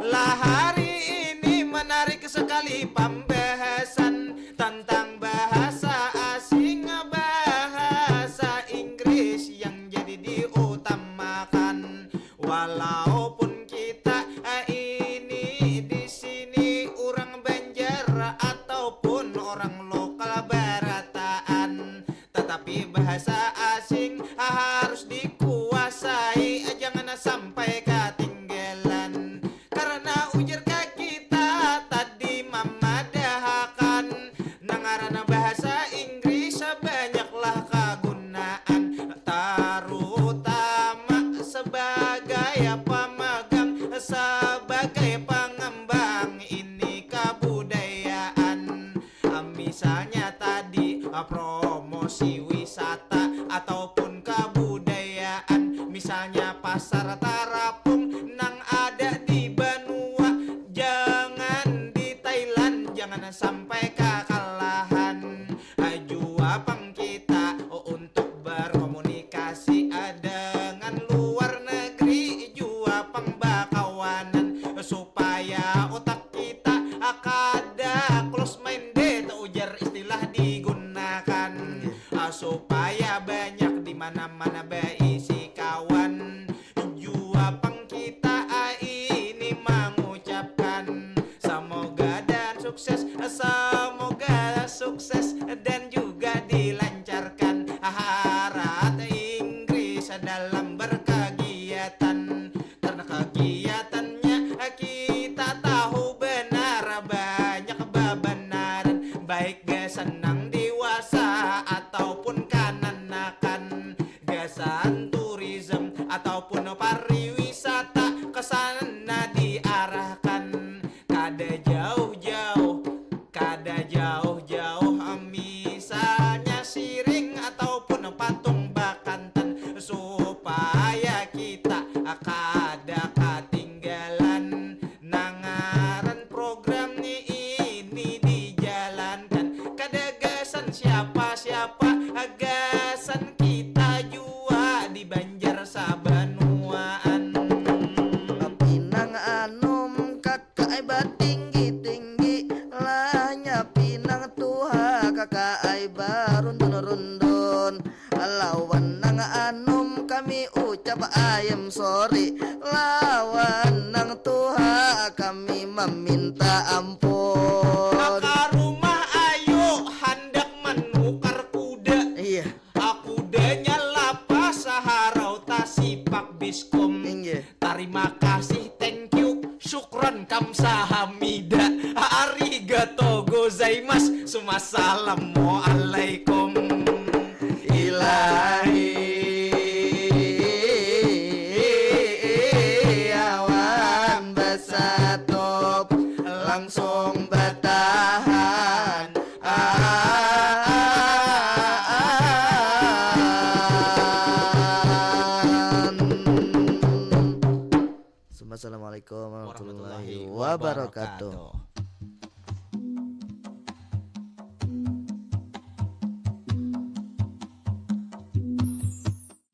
lah hari ini menarik sekali pembahasan tentang bahasa asing, bahasa Inggris yang jadi diutamakan. Walaupun kita eh, ini di sini orang Banjar ataupun orang lokal barataan, tetapi bahasa asing harus dikuasai, jangan sampai ketinggalan. Karena ujar ka kita tadi mamadahakan, nang ngarannya bahasa Inggris banyaklah kagunaan, tarutama sebagai pamagang, sebagai pangambang ini kabudayaan. Misalnya tadi promosi wisata ataupun kabudayaan, misalnya pasar tarapung nang ada di banua, jangan di Thailand, jangan sampai kakalahan. Jua pang kita untuk berkomunikasi dengan luar negeri, jua pang bakawanan supaya otak kita kada close minded, ujar istilah digunakan, supaya banyak di mana-mana baisi kawan. Jua pang kita ini mengucapkan semoga dan sukses, semoga sukses dan juga dilancarkan harat Inggris dalam berkegiatan. Karena kegiatannya kita tahu benar banyak bebenaran, baik gasan nang dewasa ataupun kananakan, gasan tourism ataupun pariwisata kesana diarahkan. Kada jauh-jauh, kada jauh-jauh, misalnya Ai barundun-rundun lawan nang anum kami ucap I am sorry, lawan nang tuha kami maminta ampun. Ka rumah ayu handak manukar kuda. Iya. Kudanya lapas saharau tasipak biskom. Inggih. Tarima kasih, thank you, syukron, kamsahamnida, arigato gozaimasu, sumassalamualaikum. Ilahi awan basatup langsung batahan. Assalamualaikum warahmatullahi wabarakatuh.